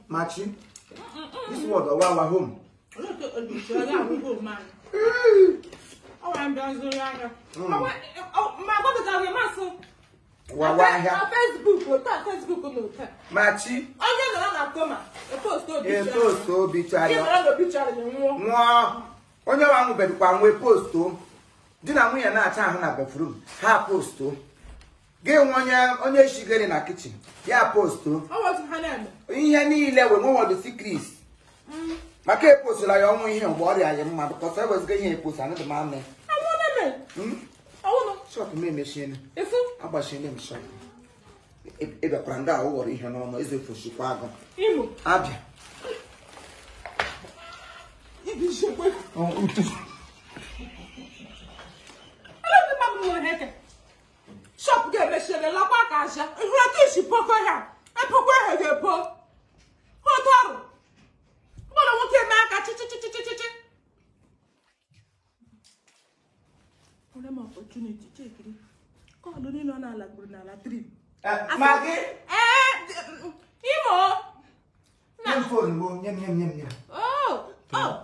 Machi, this word our home. Facebook. Machi. Post obituary. Onye wa nwubedukwa nwe post o. Di na nwunye na-acha ahụ na bathroom, ha post o. Gị nwe onye shigere na kitchen, ya post o. Ihe niile we nwe wọdụ secrets. Maka epostụla ya ọnwụ ihe mgbe ọrịa ya mma because eweziga ihe epost anụ dị m ame. Shop m emechiene. Agbachiene m shop. Ịbịakwara ndị ahụ ghọrọ ihe n'ọnụ eze fochikwa agụ. Abịa. Shop ga-emechiene lakwa ka aja. Ịhụrụ otu isi poko ha. Epokwa ha ga-epo. Otu ọrụ. Ụgbọrọ nwoke eme aka chichichichichichi. Onye m opportunity chekiri. Kọọlụ niile ọ na-ala gburu n'ala 3. Magi. Imo. Nye m phone mo, nye m. Oh, oh.